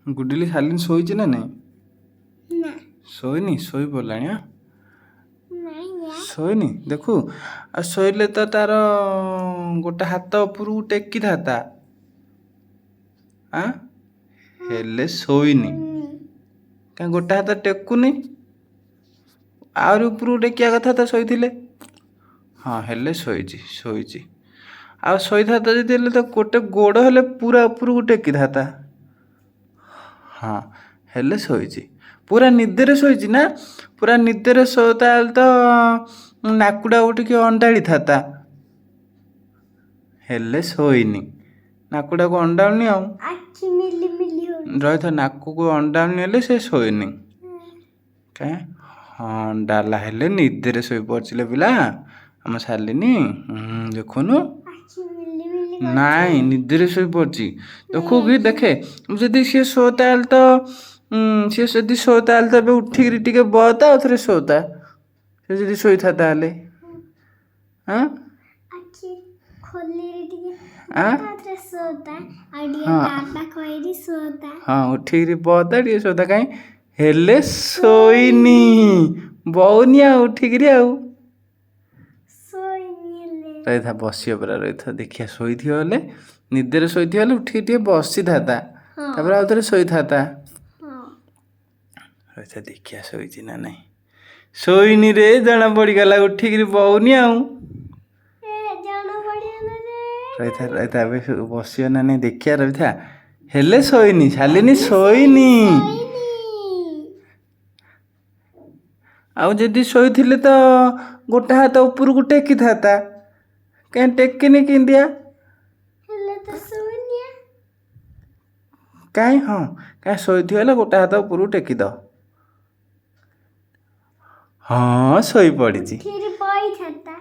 ଗୁଡିଲି ଶାଲିନୀ ଶୋଇଛି ନା ନାଇଁ? ନା। ଶୋଇନି, ଶୋଇ ପଡ଼ିଲାଣି। ଆଁ? ନାଇଁ ୟା। ଶୋଇନି ଦେଖୁ। ଆଉ ଶୋଇଲେ ତ ତାର ଗୋଟେ ହାତ ଉପରକୁ ଟେକିଥାନ୍ତା। ଆଁ, ହେଲେ ଶୋଇନି। କାଇଁ ଗୋଟେ ହାତ ଟେକୁନି? ଆହୁରି ଉପରକୁ ଟେକିବା କଥା ତ ଶୋଇଥିଲେ। ହଁ, ହେଲେ ଶୋଇଛି, ଶୋଇଛି। ଆଉ ଶୋଇଥାନ୍ତା ଯଦି ହେଲେ ତ ଗୋଟେ ଗୋଡ଼ ହେଲେ ପୁରା ଉପରକୁ ଟେକିଥାନ୍ତା। ହଁ, ହେଲେ ଶୋଇଛି, ପୁରା ନିଦରେ ଶୋଇଛି ନା? ପୁରା ନିଦରେ ଶୋ, ତାହେଲେ ତ ନାକୁଟାକୁ ଟିକେ ଅଣ୍ଡାଳିଥାନ୍ତା। ହେଲେ ଶୋଇନି, ନାକୁଟାକୁ ଅଣ୍ଡାଳୁନି ଆଉ। ଆଖି ମିଲି ମିଲି ହଉଛି। ରହିଥା, ନାକକୁ ଅଣ୍ଡାଳୁନି ହେଲେ ସେ ଶୋଇନି। କାଇଁ, ହଁ, ଅଣ୍ଡାଳିଲା। ହେଲେ ନିଦରେ ଶୋଇପଡ଼ିଥିଲେ ପିଲା ଆମ ଶାଲିନୀ। ଦେଖୁନୁ। ଆଖି ମିଲି ମିଲି। ନାଇଁ, ନିଦରେ ଶୋଇପଡ଼ିଛି। ଦେଖୁ କି ଦେଖେ, ଯଦି ସିଏ ଶୋ ତାହେଲେ ତ ସିଏ ଯଦି ଶୋ ତାହେଲେ ତ ଏବେ ଉଠିକିରି ଟିକେ ବତା, ଆଉ ଥରେ ଶୋତା। ସେ ଯଦି ଶୋଇଥା ତାହେଲେ। ଆଁ? ଆଖି ଖୋଲିରି ଟିକେ ଆଁ? ତାପରେ ଶୋତା ଆଉ ଟିକେ। ହଁ। ବାବା କହିରି ଶୋତା। ହଁ, ଉଠିକିରି ବତା ଟିକେ, ଶୋତା। କାଇଁ, ହେଲେ ଶୋଇନି, ବଉନି ଆଉ ଉଠିକିରି ଆଉ। ଶୋଇନି ହେଲେ। ରହିଥା, ବସିବ ପରା, ରହିଥା ଦେଖିବା। ଶୋଇଥିବ ହେଲେ, ନିଦରେ ଶୋଇଥିବ ହେଲେ ଉଠିକି ଟିକେ ବସିଥାନ୍ତା। ହଁ। ତାପରେ ଆଉ ଥରେ ଶୋଇଥାନ୍ତା। ହଁ। ରହିଥା, ଦେଖିବା ଶୋଇଛି ନା ନାଇଁ। ଶୋଇନି ରେ, ଜଣା ପଡ଼ିଗଲା, ଉଠିକିରି ବଉନି ଆଉ। ଏ ଜଣା ପଡ଼ିଗଲା ରେ। ରହିଥା, ରହିଥା, ଏବେ ବସିବ ନା ନାଇଁ ଦେଖିବା, ରହିଥା। ହେଲେ ଶୋଇନି, ଶାଲିନୀ ଶୋଇନି। ଶୋଇନି। ଆଉ ଯଦି ଶୋଇଥିଲେ ତ ଗୋଟେ ହାତ ଉପରକୁ ଟେକିଥାନ୍ତା। କାଇଁ ଟେକିନି କିନ୍ଦିଆ? ହେଲେ ତ ଶୋଇନି। କାଇଁ, ହଁ, କାଇଁ ଶୋଇଥିବ ହେଲେ ଗୋଟେ ହାତ ଉପରକୁ ଟେକିଦ। ହଁ, ଶୋଇପଡ଼ିଛି। ଉଠିରି ବଇଥାନ୍ତା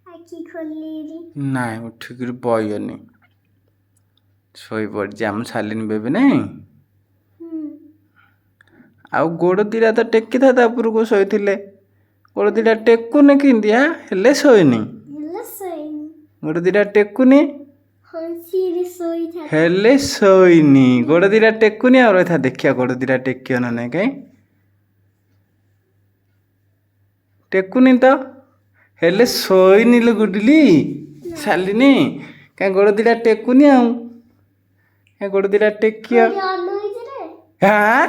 ଆଖି ଖୋଲିରି। ନାଇଁ, ଉଠିକିରି ବଇବନି, ଶୋଇପଡ଼ିଛି ଆମ ଶାଲିନୀ ବେବି, ନାଇଁ? ହୁଁ। ଆଉ ଗୋଡ଼ ଦିଟା ତ ଟେକିଥାନ୍ତା ଉପରକୁ ଶୋଇଥିଲେ। ଗୋଡ଼ ଦିଟା ଟେକୁନି କିନ୍ଦିଆ? ହେଲେ ଶୋଇନି। ହେଲେ ଶୋଇନି। ଗୋଡ଼ ଦିଟା ଟେକୁନି। ହସିରି ଶୋଇଥାନ୍ତା। ହେଲେ ଶୋଇନି, ଗୋଡ଼ ଦିଟା ଟେକୁନି ଆଉ। ରହିଥା, ଦେଖିବା ଗୋଡ଼ ଦିଟା ଟେକିବ ନା ନାଇଁ। କାଇଁ ଟେକୁନି ତ? ହେଲେ ଶୋଇନି ଲୋ ଗୁଡିଲି ଶାଲିନୀ। କାଇଁ ଗୋଡ଼ ଦିଟା ଟେକୁନି ଆଉ? କାଇଁ ଗୋଡ଼ ଦିଟା ଟେକିବ? କୋଉଠି ଅନଉଛି ରେ? ହାଁ।